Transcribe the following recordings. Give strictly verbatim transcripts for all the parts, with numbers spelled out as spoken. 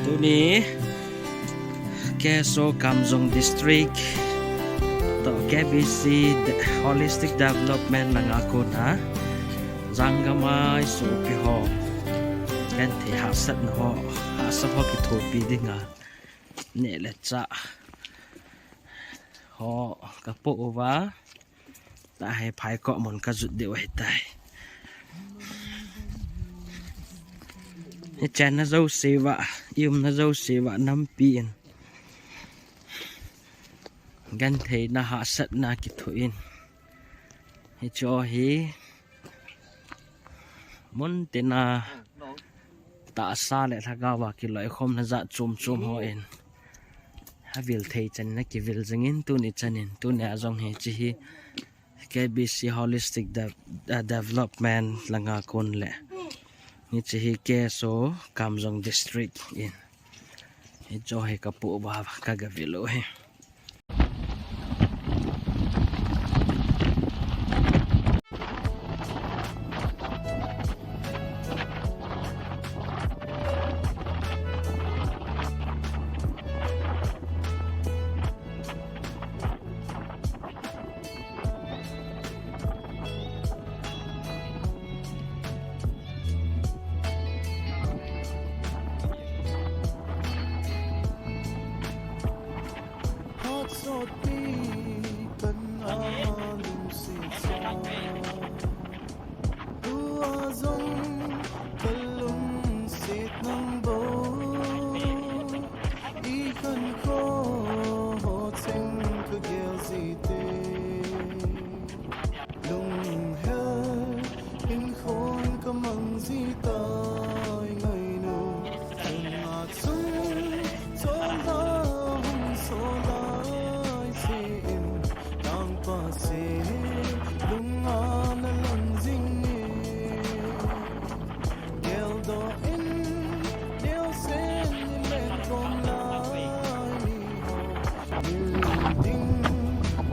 Tuni K S O Kamjong District toh K B C De-, Holistic Development langa kona jangama isopi ho genthei hahsatna ho, hahsa ho kithopi dinga neh le chah ho kapoh uva. Tua hi phaikop mun kajot diu ahitai. Ichenna jouse uva, iumna jouse uva nampi in gentheina hahsatna kithoh in, hiche hi mun tina tahsa le lhagao a kiloikhomna jat chom chom hon avil thei chan in akivil jingin, tuni chan in, tunia jong hiche hi K B C Holistic De-, eh, Development langa kon le hiche hi K S O Kamjong District in hiche hi kapoh uva kagavil u hi. Hot sot pi kan a lungset sa. Tua jong kalungset nang bou. I khankho ho cheng kagel jite. Lunghel in khon kamang jitai ngainu. Chunga chung chonlha hung sol lai se in. Tangpa se lung ana lang jing e. Geldoh in, nielsen in lengkhom lai mi ho. Mil ding,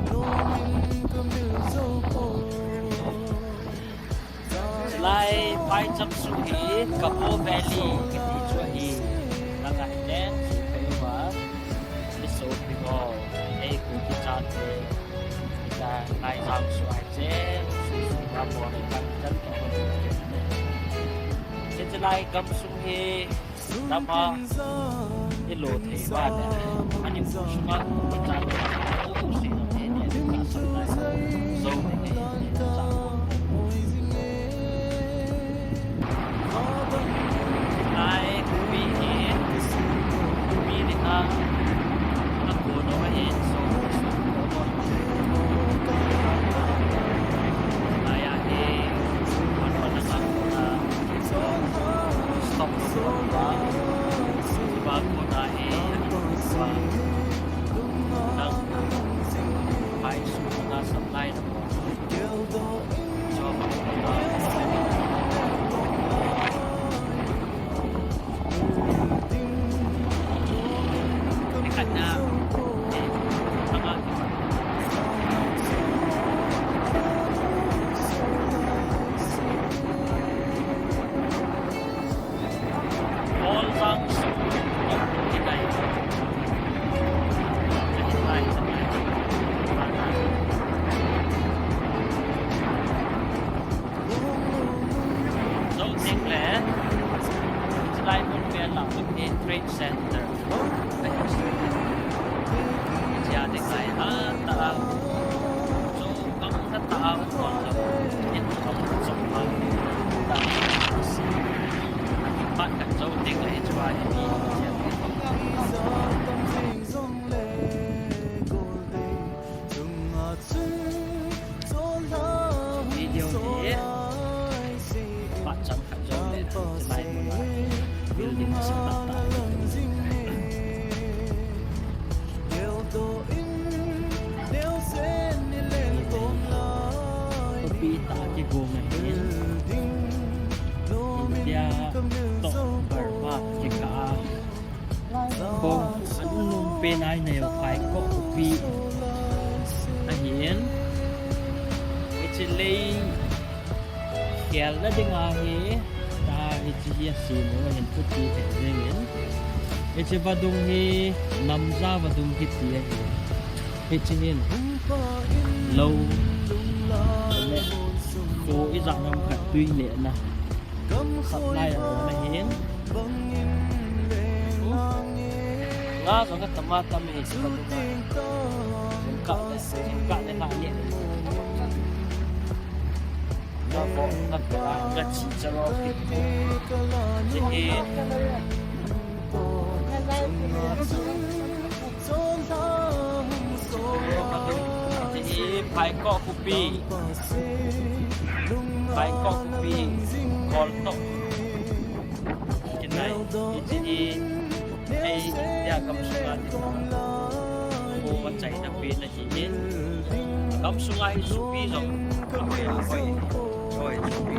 nomin kamil jou poi. Lai phaicham sung hi Kapo Valley kiti chu ahi. Langa hi len chu phai uva. Isopi ho, ei Kuki chate, ita lai jam su ai che, su su ka bo le kan kan to. Hiche lai gamsung hi, dam a, ilo thei uva le, ani pu sunga, ita, u u si no, ni ni, ka sa lai, so ni ni, sa. Ai, khopi hi, khopi ni ka, ka ko no ahi, so, so, ko no. Ai, ai, ko no na ka ko na, so, stop ko na, ba ko na hi, ba, na, ai, so, na, sa, ai, na, ko. Zoteng le, chulai mun vel a Trade Center. Chia ding lai ha ta. Zo kam ha ta. In kam zo ha. Pat kan Zoteng le chua ni. Video hi phat chang khat jong le, chulai mun a building sa ta ta. Khopi ta kigong ahin. India toh Burma kikah a. Kong an um pen ai nei o phai ko khopi ahin. Hiche lei khelna ding ahi. Ta hiche hi asem u ahin, khopi thei ding in. Hiche vadung hi Namja vadung kiti ahi. Hiche hin lou le kho ijat ham khat tui nehna. Sap lai a kona hin. Nga jong ka tam a tam e, ka tam a. Jingkah le, jingkah le nga neh. Nga vo, nga kah, nga chi cha lo. Hiche hi. Hiche hi Phaikoh khopi. Phaikoh khopi. Koltoh. Kinai. Hiche hi. Ei, India gam sunga ti. Kho achaina pen ahi in. Gam sunga hi sopi jong. Oi, oi, sopi.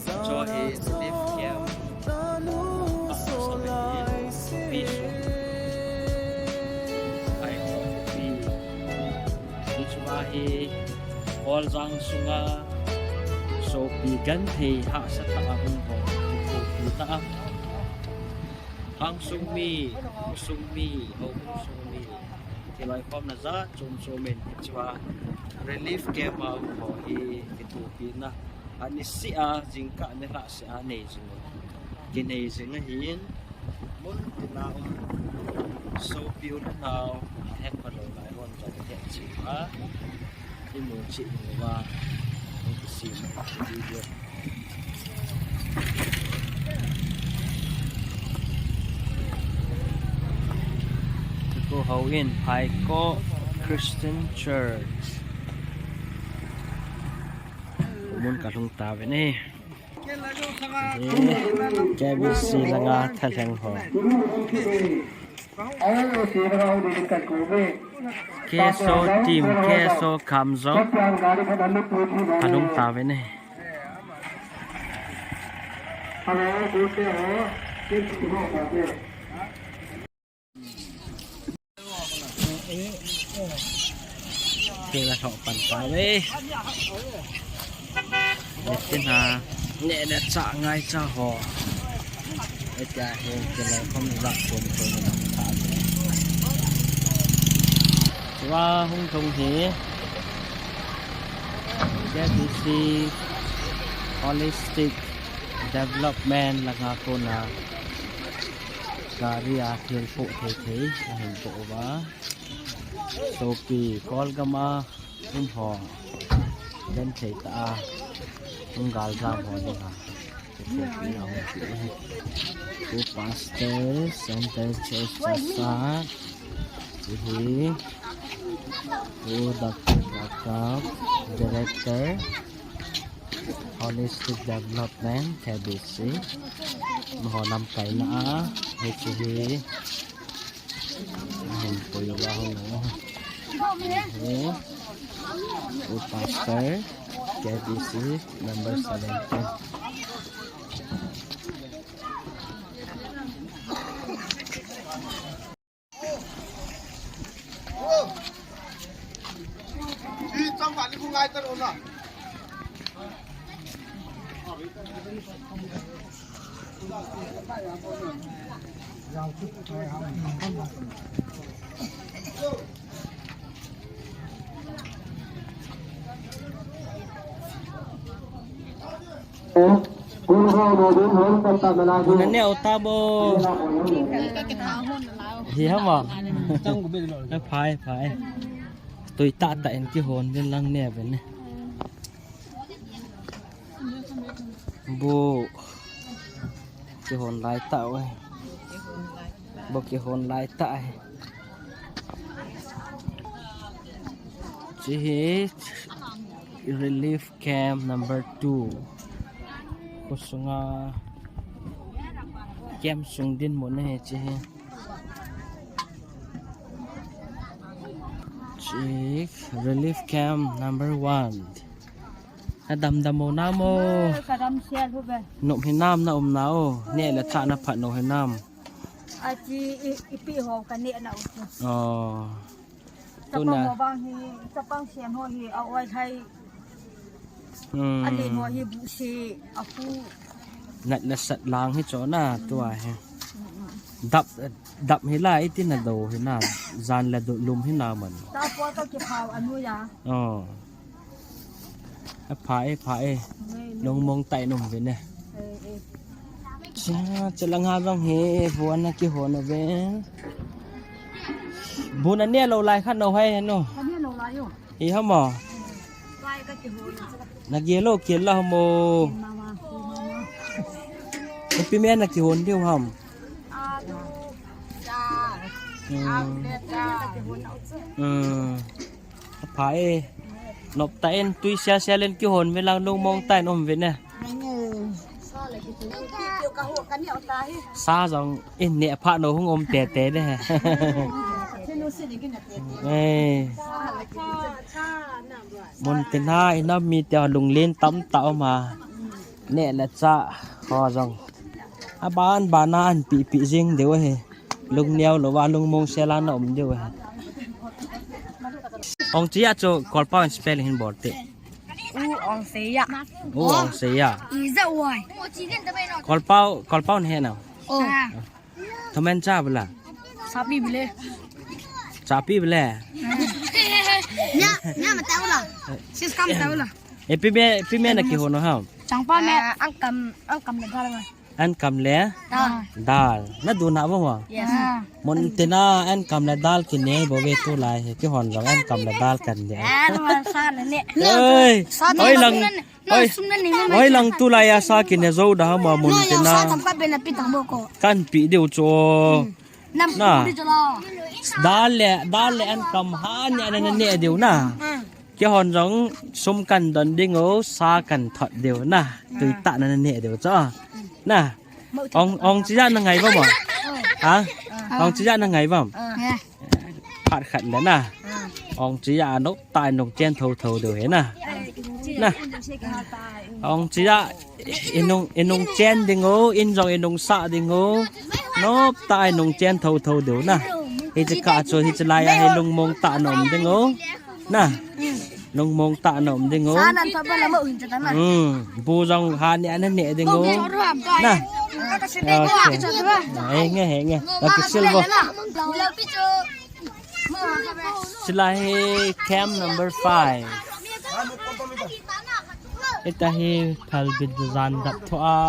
Cho hi relief camp. Sopi. Ai, sopi. Hichea hi Kholjang sunga sopi genthei hahsa tah a um ho, sopi tah a. Lhangsung mi, khosung mi, houbung sung mi, kiloikhomna jat chom chom in hichea relief camp a um ho hi kithopina. Anisih a, jingkah nilhah seh a nei jing u. Kinei jing ahin, mun tina um, sopi u le nao, ahet phalou lai hon jong ahet cheh uva, imu cheh uva, hung kisem video. Kho houin, Phaikoh Christian Church. Mun kalhung tauvin e. K B C langa thalheng ho. K S O team, K S O Kamjong. Kalhung tauvin e. Kila lhoh pan tauve. Hitin ha, neh le chah ngaicha ho. Hitia hi kiloikhom jat chom chom in aum tauve. Chua hung lhung hi K B C Holistic Development langa kona gari a thil po thei thei ahin po uva. Sopi Kolgam a um ho, genthei tah a hung galjam ho dinga. Sopi a hung pi u hi. Pu Pastor, Center Church Chasa. Hihi. Pu Doctor Jacob, Director. Holistic Development, K B C. Amaho lamkaina a, hiche hi. Ahin pui uva hung u. Hi. U Pastor, K B C, number seventeen. Buna ne o ta bo. Hi hama. Phai, phai. Tui tah tah in kihon din lang ne ben ne. Bu. Kihon lai tah e. Bu kihon lai tah e. Hiche hi relief camp number two. Khosunga camp sung dinmun ahi hiche hi. Hiche relief camp number one. Nadam dam u nam o. Ka dam sel u ve. Nop hinam na um nau. Neh le chah na phat nau hinam. Achi i, ipi ho ka neh nau chu. Oh. Chapang ho vang hi, chapang siam ho hi, a oi thai. Hmm. A len ho hi bu si, a pu. Nat na sat lang hi chu na, tua hi. Dap, dap hi la, iti na do hi na. Jan le do lum hi na man. Ta po to ki phao anu ya. Oh. A pha e, pha e. Lungmong tai nom ve ne. Eh, eh. Cha, cha lang ha jong hi, bu ana kihon ve. Bu na ne lo lai khat no hai no. Ka ne lo lai yo. Hi ham o. Lai ka kihon. Na ge lo kil la ham o. Mama, mama. Ipi me na kihon diu ham. Adu, cha. Hmm. Adu, cha. Hmm. Pha e. Nop ta in tui sia sia len kihon ve lang lungmong ta in om ve ne. Sa jong in ne pha no hung om te te de. Eh. Mun tin ha inam mi te lunglen tam ta om a. Ne le cha ho jong. A ban ban a an pi pi jing deu he. Lung neo lo va lung mong sel a na om deu he. Ong chia chu Kolpau in spell hin bol te. U ong se ya. U ong se ya. I za wai. Kolpau, Kolpau ne he na. Oh. Thomen cha bla. Sapi bile. Sapi bile. Nya, nya ma tau la. Sis kam tau la. E pi me, pi me na kihon o ham. Changpa me. Ang kam, ang kam le dal ma. An kam le? Dal. Dal. Na du na bo ma? Yes. Mun tin a an kam le dal kine bo ve tu lai he kihon jong an kam le dal kan de. An ma sa na ne. Oi. Sa na oi lang. Oi. Oi lang tu lai a sa kine jo da ma mun tin a. Sa tam ka be na pi tang bo ko. Kan pi deu chu. Hmm. Na. Dal le, dal le an kam ha ne na ne deu na. Hmm. Kihon jong sum kan don ding o, sa kan thot deu na. Tui ta na ne deu cho. Na. Ong, ong chia na ngai ba mo? Ha? Ong chia na ngai ba? Phat khat le na. Ong chia no ta nong chen tho tho deu he na. Na. Ong chia inung, inung chen ding o, in jong inung sa ding o. Nop ta inung chen tho tho deu na. Hichi ka chu hichi lai a hi lungmong ta nom ding o. Na. Lungmong ta nom ding o. Sa nan pa ba la mo hin cha ta na. Hmm. Bu jong ha ne ana ne ding o. Na. Okay. He nge, he nge. Lucky silver. Sila hi camp number five. Ita hi phalbi jan dap tho a.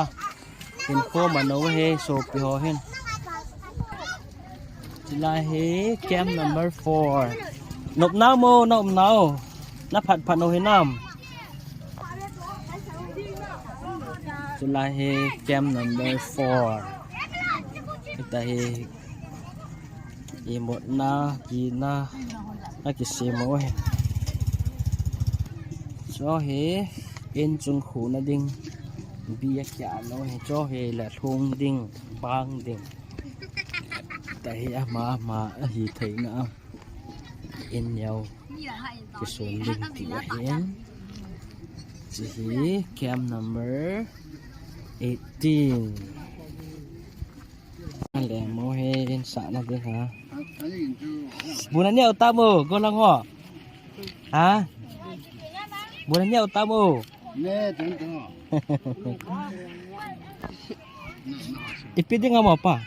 Hin ko ma no he sopi ho hin. Sila hi camp number four. Nop nau mo, nop nau. Na phat phat no hinam. Sila hi camp number four. Ita hi imutna, kina, akisem u ahi. Cho hi, in chung khu na ding, bi akia lou hi, cho hi la lhung ding, bang ding. Ita hi ama, ama, ahi thei na. In neo kisun ding ti ahin. Chi hi camp number eighteen. Ale mo he in sa na ding ha. Bu na neo ta mo, go lang ho. Ha? Bu na neo ta mo. Ipi ding a mo pa?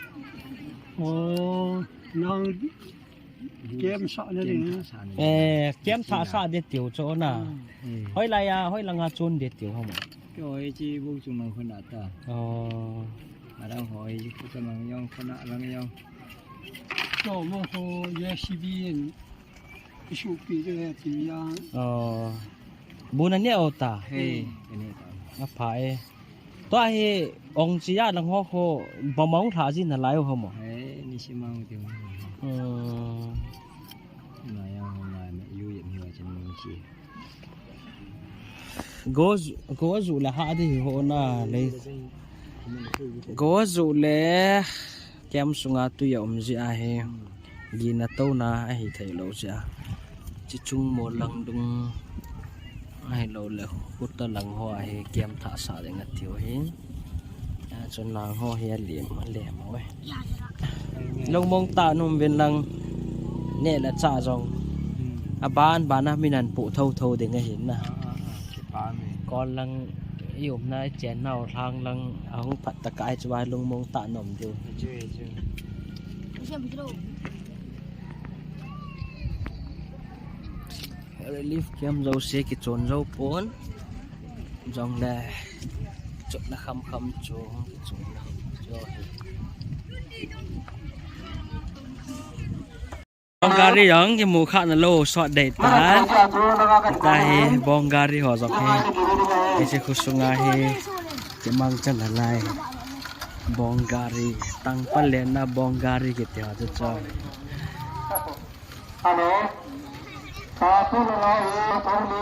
Oh, nang Camp sa na ding. Eh, camp tha sa de tiu cho na. Hmm. Hoi lai a, hoi langa chun de tiu ham. Kei hoi chi bu chung mang khun ata. Oh. Arang hoi khu ta mang yong khun a lang yong. Cho mo ho J C B in. Isu pi de ti ya. Oh. Bu na ne o ta. Hey, ene ta. A pha e. Tua hi ong chia lang ho ho ba mong tha ji na lai ho mo. He, ni si mang ti mo. Hmm. Na ya ho na me yu ye mi wa chen mong chi. Go zu, go zu la ha di ho na le. Go zu le. Camp sunga tui a um jeh ahi. Gina tona ahi thei lou jeh a. Chi chung mo lang dung ahi lou le khuta lang ho ahi camp tha sa ding atiu hi. A chun lang ho hi a lem, a lem ho e. Lungmong ta nom uvin lang ne le cha jong. A ban ban a min an pu tho tho ding ahi na. Kol lang i umna i chen nau lhang lang ahung phat ta kai chu a lungmong ta nom diu. Chu, chu. Relief camp jouse kichon jou pon. Jongle chotna kham kham chu kichon na chu. Bong gari jong kimu kha nalou sot dei ta. Tahi bong gari ho jong hi. Hiche khosunga hi kimangcha nalai. Bong gari, tangpal lenna bong gari kiti ho chu chu.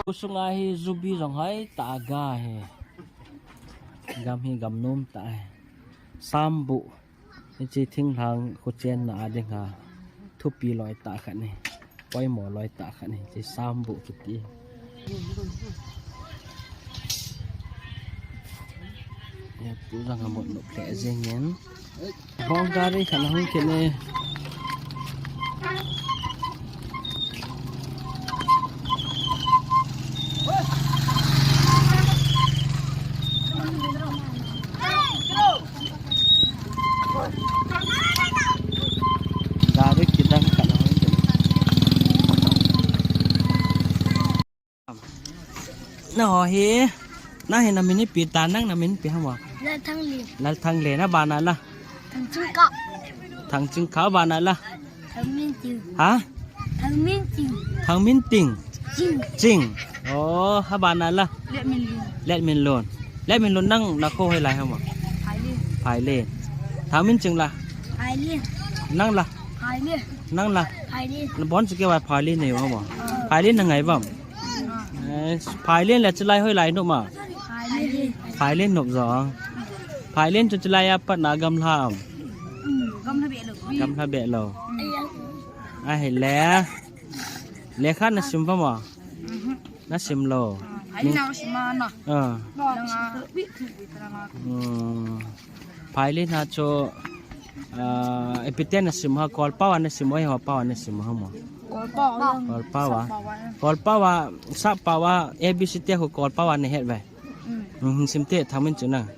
Khosunga hi jubi jong hoitah a ga hi. Gam hi gam nom tah hi. Sambuh. Hiche thinglhang kho chenna a dinga thupi loi tah khat ahi. Poimo loi tah khat ahi. Hiche sambuh kiti. Hiche pu jong amut nop lheh jengin. Bong gari khat ahung kit e. Gari kidang khat ahung kit e. Nangho hi, nang hi namin ipi ta, nang namin ipi ham? Lalthangle. Lalthangle, na bana la? Thangchingkah. Thangchingkah, bana la? Thangminting. Ha? Thangminting. Thangminting. Ching. Ching. Oh, ha bana la? Letminlun. Letminlun. Letminlun nang nakho hoilai ham? Phailin. Phailin. Thangminting la? Phailin. Nang la? Phailin. Nang la? Phailin. Nabonchauva Phailin nahiu ham? Ah. Phailin nangai uvam? Eh, Phailin le chulai hoilai nop ma? Phailin. Phailin nop jo. Phailin chu chulai a pat na gamla am? Hmm, gamla behlou. Gamla behlou. Hmm. Ahile. Lekha nasim uvam? Mhm. Nasim lou. Ah, Phailin na sim a na. Ah. Langa. Hmm. Phailin a chu, ah, ipi tia nasim ham, Kolpao a nasim u, eiho pao a nasim u ham? Kolpao a. Kolpao a. Sapao a. Kolpao a, Sapao a, A B C te khu Kolpao a nahet uve. Mm. Mm, sim te, Thangminting nang.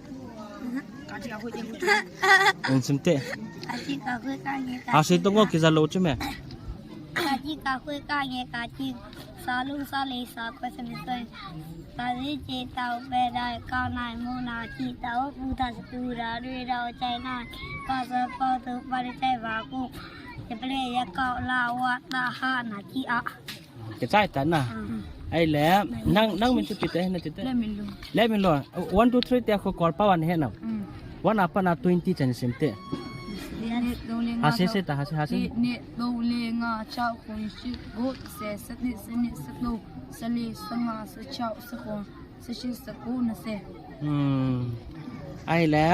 Ka chi ka hui te hui. Mm, sim te. Ka chi ka hui ka nge ka. Hausa tong o, kija lou chu me. Ka chi ka hui ka nge ka chi. Sa lung sa le sa ko sa mi soi. Sa le che tao pe dai ka nai mo na chi tao pu ta sa tu ra re ra o chai na. Pa sa pa tu pa re chai va ku. Che ple ya ka la wa ta ha na chi a. Kichai ta na. Mm. Ahile, nang, nang min chu ipi ti, nati ti. Letminlun. Letminlun. One, two, three tia khu Kolpao a nahet nam? Mm. One a pat na twenty chan sim te. Neh, neh, do, le, nga, ha, se, chao. Se ta, ha, se, ha, se. Neh, neh, do, le, nga, chao, khon, shi, go, se, sa, neh, sa, neh, sa, do, sa, le, sa, nga, sa, chao, sa, khon, sa, shi, sa, go, na, se. Hmm. Ahile.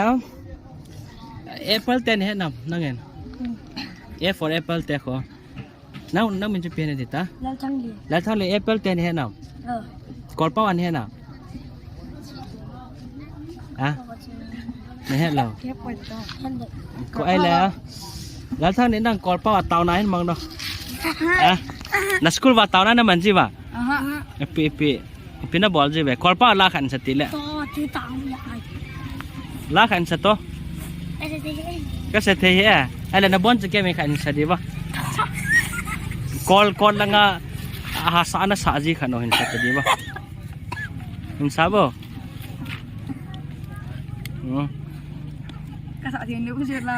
Apple te nahet nam, nang in? Hmm. A for apple te khu. Nang, nang min chu ipi nati ta? Lalthangle. Lalthangle, apple te nahet nam? Oh. Kolpao a nahet nam? Ha? Nahet lou. Ko ahile. Lalthangle nang Kolpao a taona hin mang no. Ha? Na school uva taona naman ji uva? Aha. Ipi, ipi. Ipi nabol ji uve? Kolpao a la khat hin sa ti le. To, ti ta ya ai. La khat hin sa to. Ka sa thei e. Ahile nabonchauva mi khat hin sa di uva. Kol, Kol langa, a, hasa nasa ji khat no hin sa di uva. Hin sa bo. Hmm. Ka sa thei lou, ka sa la.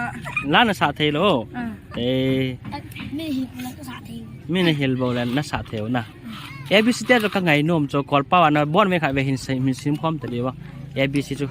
La nasa thei lou. Ah. Eh. Mi hi la ka sa thei. Mi nahil bou le nasa thei u na. A B C te chu ka ngainom chu, Kolpao a nabon ve kha ve hin sim, hin sim khom ta diu va. A B C chu.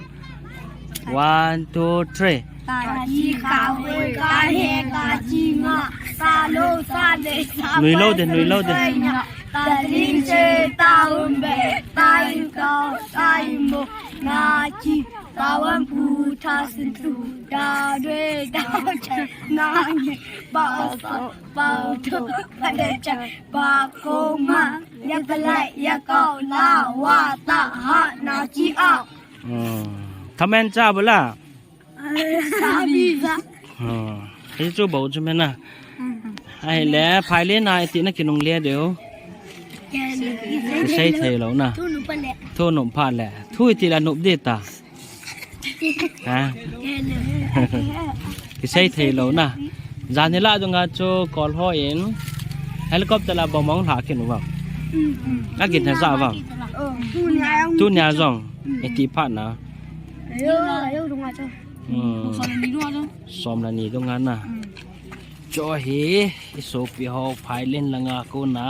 One, two, three. Ka chi, ka hoi, ka he, ka chi nga. Sa lo, sa le, sa nui lo de, nui lo de. Sa nya. Ka ling che, ta um be, ta in ka, ta in mo. Na chi, ta wan pu, ta sin tu, ta dwe, ta che, na nge, ba sa. Pau thu, pa de cha, pa ko ma, ya ka lai, ya ka la, wa ta ha na chi a. Hmm. Thamen cha bula. Sa bi sa. Hmm. Hi chu bo chu mena. Ahile, phai le na iti na kinung le deu. Kisei thei lou na. Thu nop pha le. Thu nop pha le. Thu iti la nop di ta. Ha? Kisei thei lou na. Jan hila dunga chu kol ho in helicopter la bomb hung lha kit u vang. Ka gin ha sa vang. Tunia jong iti phat na. Som le ni dunga na. Chu hi i sopi ho Phailin langa kona.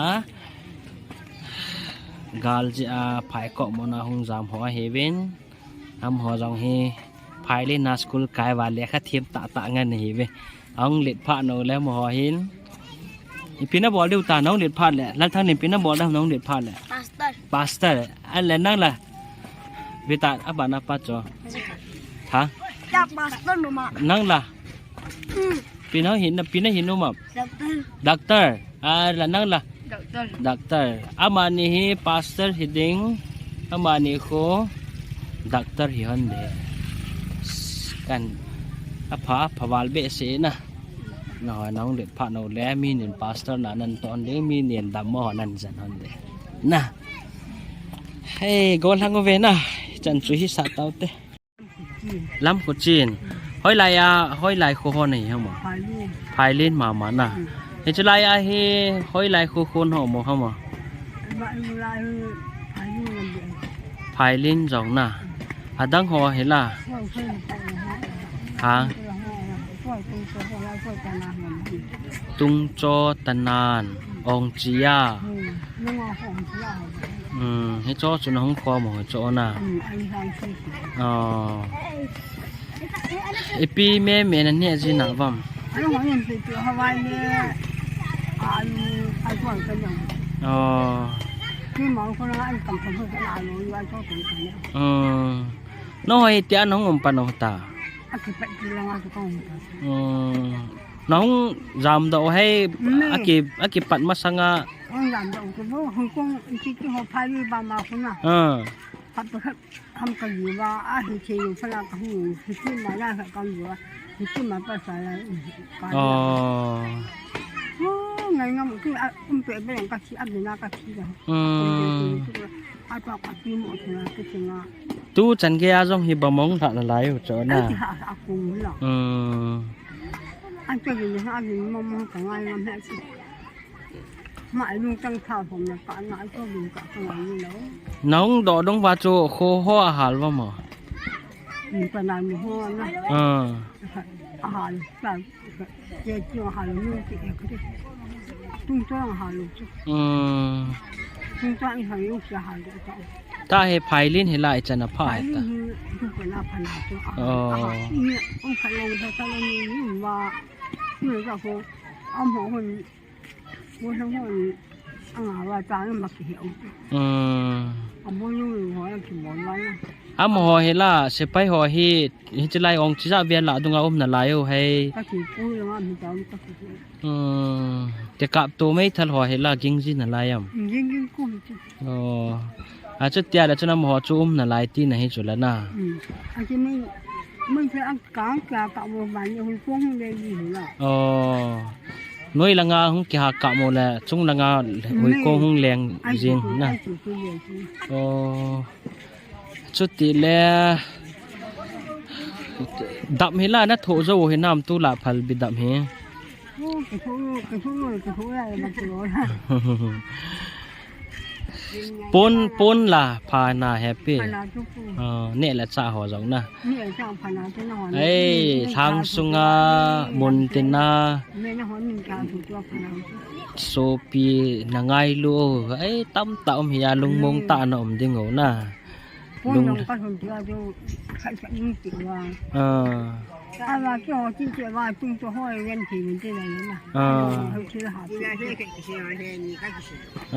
Gal jeh a phai kop mona hung jam ho ahiuvin. Amaho jong hi Phailin a school kai uva lekha them tah tah ngen ahiuve. Ahung let phat nau le amaho hin. Ipi na bol diu ta nahung let phat le. Lalthanglen ipi na bol diu nahung let phat le. Pastor. Pastor. Ale nang la. Bita abana pa cho. Ha? Ya pastor mama. Nang la. Pi na hin, pi na hin u ma. Doctor. Doctor. A la nang la. Doctor. Doctor. Amani hi pastor hi ding. Amani khu doctor hi hon de. Kan apha, apha val behseh na. Nahung let phat nau le mi nin pastor na nan ton ding mi nin dam mo nan jan hon de. Na. Hei, gol hang uve na. Chan chu hi sa tau te. Lamkhuchin. Hoilai a, hoilai kho ho nei hamo. Phailin. Phailin mama na. Hichu lai a hi hoilai kho khon ho mo hamo. Phailin jong na. Adang ho hi la. Ha. Tungcho Tanan. Ongchia. Hmm, hicho chu nahung khom u hicho na. Oh. Ipi meme nane jin a vam. Oh. Oh. Nahoi tia nahung um pan u ta. Nahung jamdoh u hei. Aki, akipat masanga. Hung jamdoh u kibol, hung kong, iti ti ho phali ba ma khuna. Ah. Khat pa khat ham ka ji ba, a hi che yu phala ka hu, hi ti ma la ka kam ju, hi ti ma pa sa la, ka. Oh. Oh, ngai ngam ki a, um pe pe ka chi, a bi na ka chi la. Hmm. A to ka ti mo ti na, ti na. Tu chan gei a jong hi ba mong lha la lai u cho na. Ai, ha, a kum la. Hmm. An to ni ha ni mo mo ka ngai ngam he chi. Ma ai lung tang tha hom na ka na ai to lung ka ka ngai ni lo. Nahung doh dong uva chu kho ho a hal uva mo. Ni pa na ni ho na. Ah. A hal ta. Ye chu a hal ni ti e ka. Tung to a hal chu. Hmm. Tung to a hal ni cha hal ta. Ta he Phailin hi lai chan a pha he ta. Phailin hi tu ka la pha na chu. Oh. Ni um ka lo da ka lo ni ni wa. Ni ka ko. Am ho hon. Ko ho hon. Anga wa ta ni ma ki he. Hmm. Am ho ni ho ya ki mo wa na. Amaho hi la, sepai ho hi, hichi lai ong chija vel la dunga um nalai u hei. Ka ki pu la ma mi ta ka ki. Hmm, te kap to mei thal ho hi la ging ji nalai am. Ging ging ku hi chu. Oh. A chu tia la chu amaho chu um nalai ti na hi chu la na. Hmm. A ki mei, mei se a kang ka ka mo ma ni hu kong le ji hi la. Oh. Noi langa hung kiha kap mo le, chung langa hui kong hung leng jing na. Ai chu ku le ji. Oh. Chuti le, dap hi la na tho jo hi nam tu la phal bi dap hi. Pon, pon la pha na happy. Pha na chu pu. Ah, ne la cha ho jong na. Ne la cha pha na chu na ho na. Ei, thang sunga, mun tina. Ne na ho min cha chu chu pha na chu. Sopi na ngailu, ei, tam ta um hi a lungmong ta na um ding u na. Pon lung jong ka lhun tia chu khat khat lung ti vang. Ah. Ka va ki ho ti ti va tung to hoi ven ti min ti na na. Ah. Ho ti ha ti.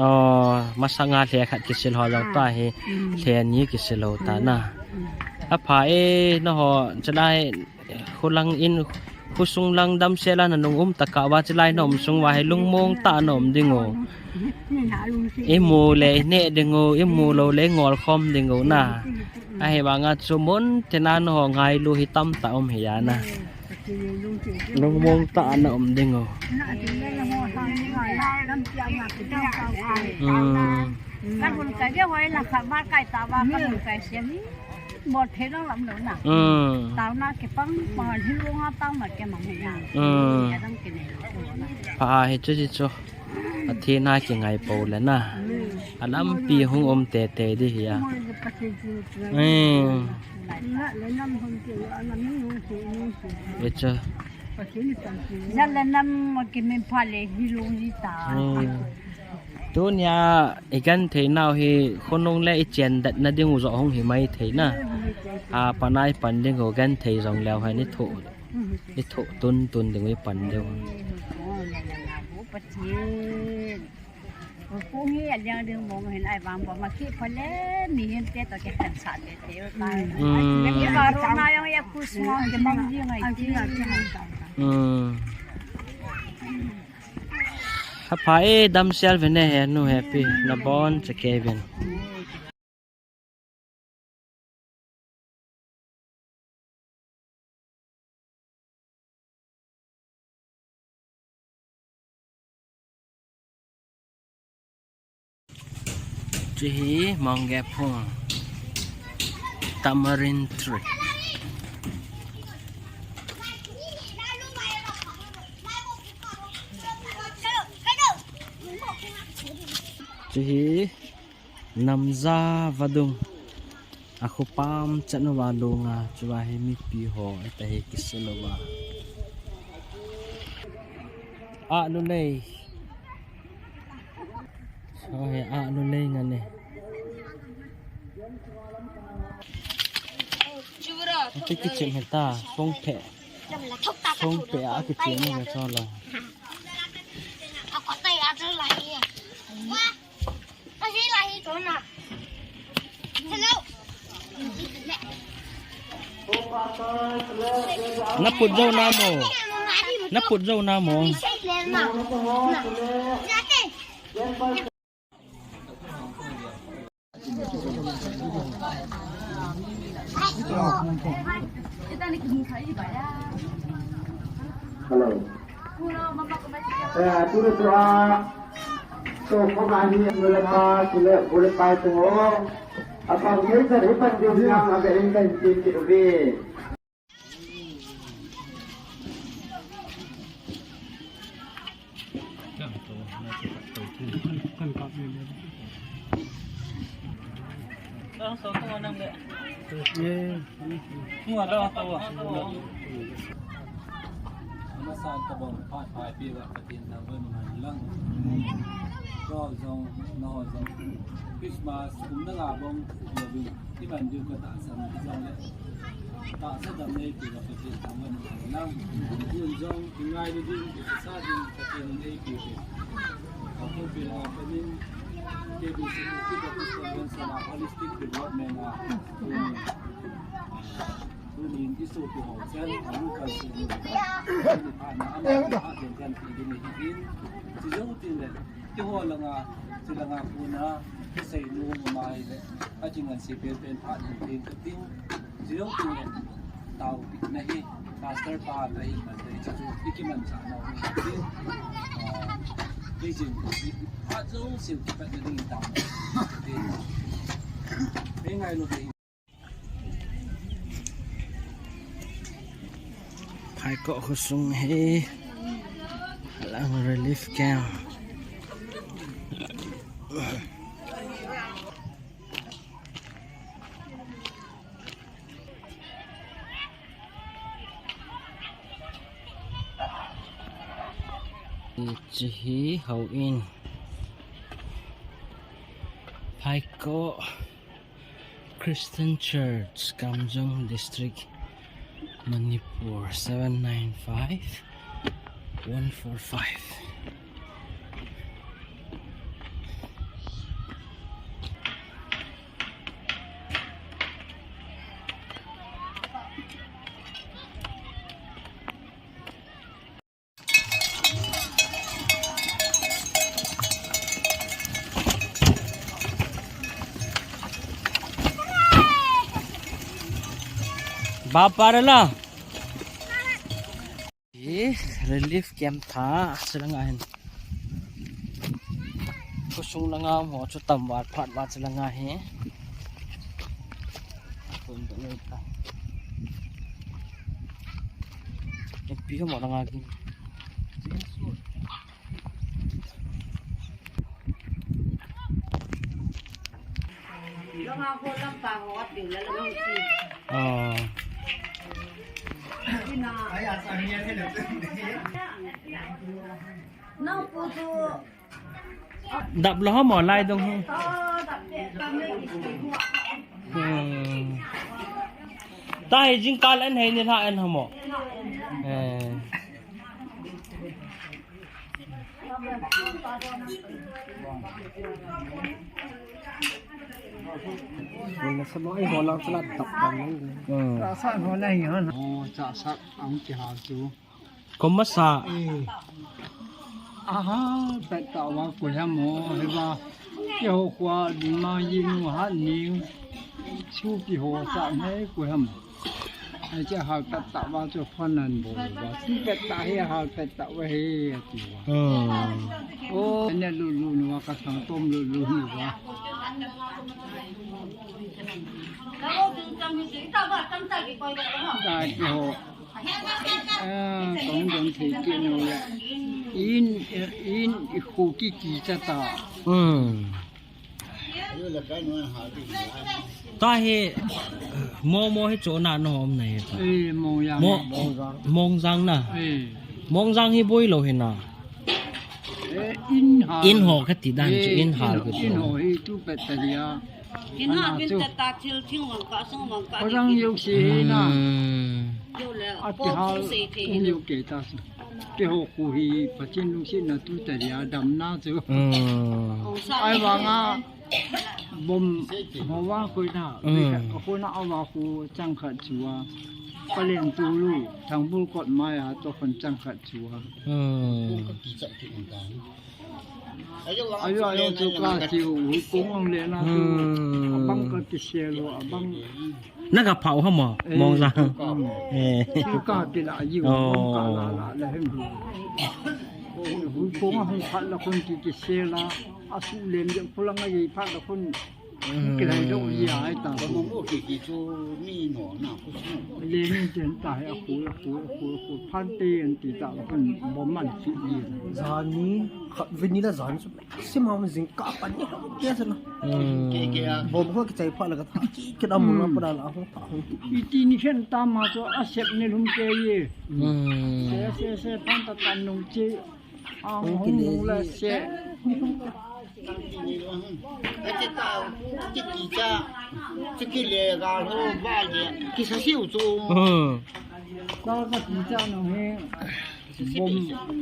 Oh, masanga le khat kisil ho jong ta hi. Hmm. Le ni kisil ho ta na. Hmm. Apha e na ho chalai Khulang in, khusung lang damsel a nanung um tah a, va chilai na um sung va hi lungmong tah a na um ding u. I mu le i neh ding u, i mu lou le i ngol khom ding u na. Ahivanga chu mun tina na ho ngailu hi tamtah um hi a na. Lungmong tah a na um ding u. Hmm. Ka hun kai ve hoi la kha ma kai ta va ka hun kai siam hi. Bol thei dang lam lo na. Hmm. Tao na kipang, pa hin lo nga tao na kemang hi ya. Hmm. Ya dang kinei lo na. Pa hi chu chi chu. Pathen a kingai pou le na. Hmm. Alampi hung um tete di hi a. Hmm. Ye chu. Jat le nam kimin pha le hi lo ni ta. Hmm. Tunia i genthei nau hi khonung le i chen datna ding u joh hung hi mai thei na. A, pan a i pan ding u genthei jong leu hen i thoh, i thoh tun tun ding u i pan ding u. Kong hi a liang ding mong hin ai vang bom a ki pha le mi hin te to ke kan sa te te. Hmm. Ai, ya ki ka ro na yang ya ku sung ke mang ding ai ti. Hmm. Hapha e, damsel vin e, he nu, Happy, nabon chauvin. Chu hi Mongge phung, tamarind tree. Chu hi Namja vadung. A khopam chan uva lunga, chua hi mipi ho, ita hi kisun uva. Alu lei. Chua hi alu lei nga ne. Ati kichim heta, songphe. Songphe a kichim ni chua lo. Na put jou na mo. Na put jou na mo. Hello. Eh, tu tu a. Tu ko ma ni le pa, tu le, tu le pa tu. Apa ni tadi panggil yang ada intensif tu. Amasan tabang phat phai pi va Pathen thangvah in um hen lang. Kho jong, nangho jong. Christmas, kum na nga bang, Iman diu ka tahsan hijongle, tahsa dam neipe ka Pathen thangvah in um hen lang. Tun jong, i ngailu ding, i kisa ding, Pathen in eipe uvin. Ka khopina panin, K B C Kuki Baptist Convention a holistic development a, tun, tunin i sopi ho chan, a local sung, tuni phat na ama, a den kan ti ding hi hin. Chujou tin le, Keiho langa, chulanga kona, kisei nom ama hile, akinganse penpen phat in tin kating, chujou tin le, taopehna hi, Pastor pa la hi man le, chuchu, i kimanchah nau hi tin, ah, kei jin, phat jouse kipatna ding in taopeh, tin. Kei ngailu kei. Phaikoh khosung hi, lang relief camp. Hiche hi houin. Phaikoh. Christian Church, Kamjong District, Manipur, seven nine five, one four five. Bapar la. Eh, relief camp tha, silanga hin. Khosung langa mo chu tam vat phat vat silanga hi. Pi ho mo na nga ki. Langa ho lam pa ho a piu la langa ho si. Oh. Kina. Nang pu tu. Dap lo ho mo lai dong ho. Oh, dap te, dap le ki si ho. Hmm. Ta hi jingkah an hei ni la an ho mo. Eh. Wala sa mo, ay, wala sa lahat, tap lang lang. Hmm. Sa, sa, wala yun. Oh, sa, sa, ang kihal to. Kung masa. Eh. Aha, pet ta wa ko ya mo, he ba. Ke ho kwa, di ma yi nu ha ni. Su ki ho sa ne ko ya mo. Ai cha hal tat ta wa cho phan nan bo wa. Su pet ta he hal pet ta wa he ti wa. Hmm. O, ne lu lu nu wa ka sang tom lu lu nu wa. Ta ki ho. Ah, kong don thei kit nu le. In, in, i khu ki ki cha ta. Hmm. Ta hi, mo, mo hi cho na no om na hi ta. Eh, mo yang. Mo, Mongjang. Mongjang na. Eh. Mongjang hi boi lo hi na. Eh, in ha. In ho ka ti dan chu, eh, in ha in, ka ti in dan. Ho hi tu pet ta dia. Kin ha bin ta ta thil thing wang ka song wang ka. Orang yuk si na. Hmm. Yo le, a ti po hal, pu se the um ni. Yuk ke ta su. Ke ho khu hi, Pathen lungsetna tu ta dia dam na chu. Hmm. Ong sa. Ai ni vang a, bom ho vang khu na. Hmm. Khu na a va khu chang khat chu a. Palen tu lu, thang bul kot mai a, to khon chang khat chu a. Hmm. Ayo, ayo, chu ka ti u, hui kong ang le na tu. Hmm. Abang ka ti se lo, abang. Na ka phau ha mo, eh, Mongjang. Hmm. Eh. Chu ka ti la yu, oh, bang ka la la la hem. Hui kong ang phat la khun ti ti se la, a su lem je phulang a ye phat la khun. Hmm. Kilai dong hi ai ta. Ka mo mo ki ki chu mi no na khu chu. Le ni chen ta he a khu, a khu, a khu, a khu. Phan te an ti ta la khun bom man ki ni. Jani, kha, vanilla jani chu. Sima ma jing ka pan ni ke sa na. Hmm. Ke ke a. Bom ho ki chai pha la ka tha ki ke da mo na, hmm, pa la ho tha ho. Iti ni khen ta ma chu a sep ni lum ke ye. Hmm. Se se se phan ta tan nung che. Ang hung hung la se. Ka ti ta, ti ti cha, ti ki le ga lo ba le, ki sa siu chu. Hmm. Ka ka ti cha no he, bom,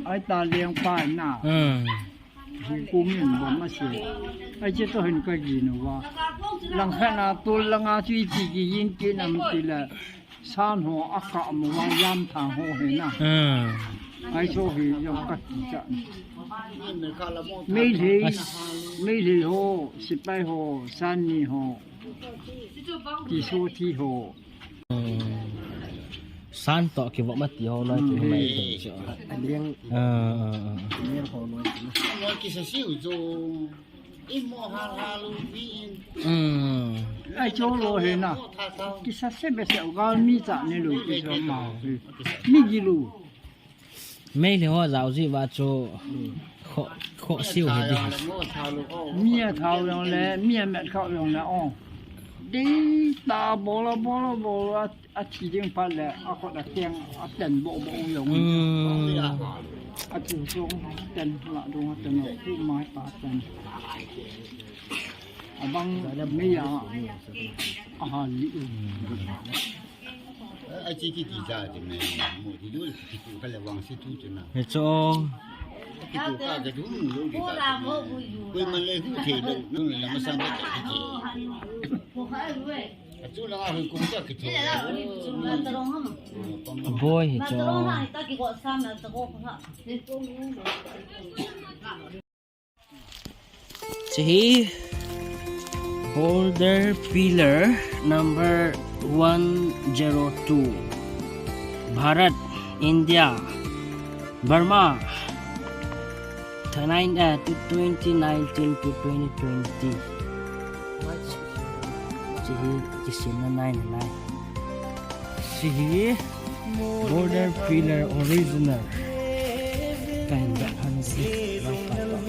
ai ta leng pa na. Hmm. Hu ku min bom a se. Ai che to hin ka gi no wa. Lang kha na tu lang a chu ti ki yin ki nam ti la. San ho a ka mo wa yam thang ho he na. Hmm. Ai cho hi yam ka ti cha. Meilhei, as- Meilhei ho, Sipai ho, Sani ho, Tiso thi ho. Hmm. San to ki va ma ti ho na ti ho na ti cho. Aliang. Ah, ah, ah. Aliang ho no ti na. Mo ki sa siu jo. Hmm. Ai cho lo he na. Ki sa se be se ga mi cha ne lo ki so ma. Mi gi lo. Meilhei ho jao ji va chu kho, kho siu he di. Mi a thao yong le, mi a met khao yong le o. Dei ta bo la, bo la, bo la. A thi ding phat le, a khut a teng, a ten bo bo u jong. Hmm. A tu sung, ten la dung, a ten la khu ma ta ten. A bang mei a, a ha li u. A chi ki ki ja ti me, mo ti du ki tu ka le wang si tu tu na. He cho. Ki tu ka ke du mu lo di ka. Koi man le hu the lo, nung le la ma sang ba ki ki. Boi hi cho. Chehi boulder pillar number one zero two. Bharat, India, Burma. Tonight, uh, to twenty nineteen to twenty twenty. Hiche hi kisemna nai nalai. Hiche hi border pillar original. Kahin dah han si, bai pa pa.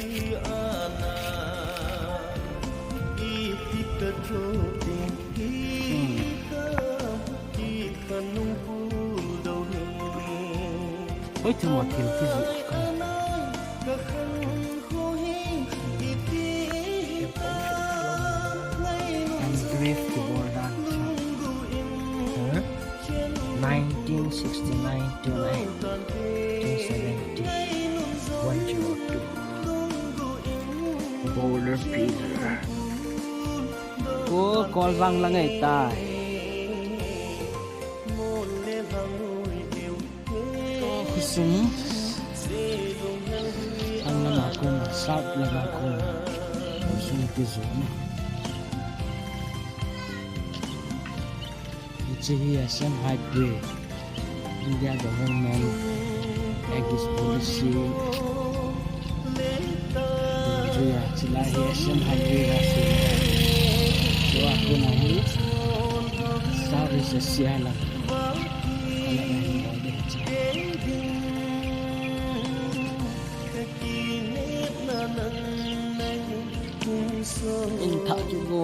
Hmm. Hoi, thil mo thil kijih. Engraved kibol dan chu. Huh? Nineteen sixty-nine to nineteen seventy. One zero two. Border pillar. Oh, Kolvang lang ahitai. Khosung. Ang lama kona, south lama kona. Khosung kijona. Hiche hi Assam Highway. India government Act East policy. Hiche a, hiche lai hi Assam Highway ahi. Chua kona hi South East Asia lang. Alah, alah, alah, alah. In thah chu go.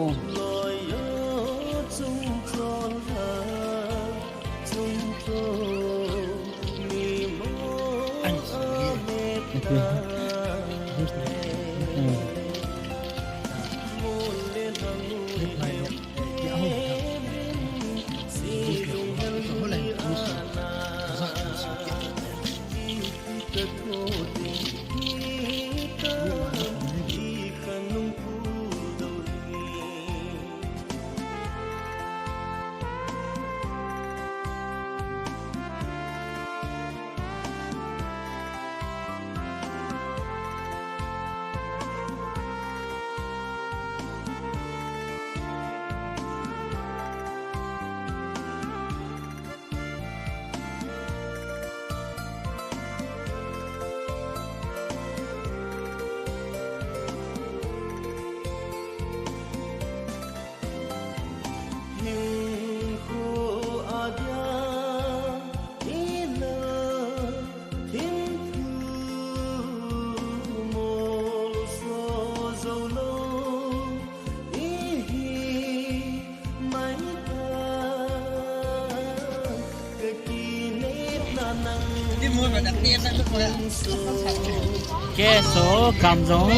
Okay, so Kamjong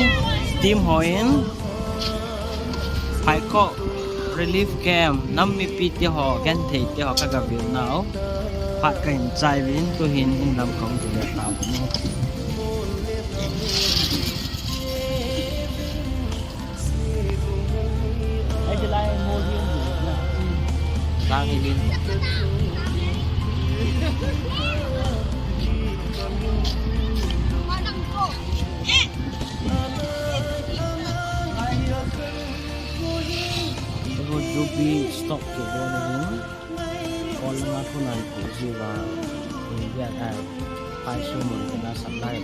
team hon Phaikok relief camp, nam mipi te ho, genthei te ho ka gavil nau. Phat kahin chai uvin, tuhin in lam kahung kile tauvin. Jubilee stop kibol ahin. Kol langa kona ipu jiuva, India a, Phai Sum mun kana supply.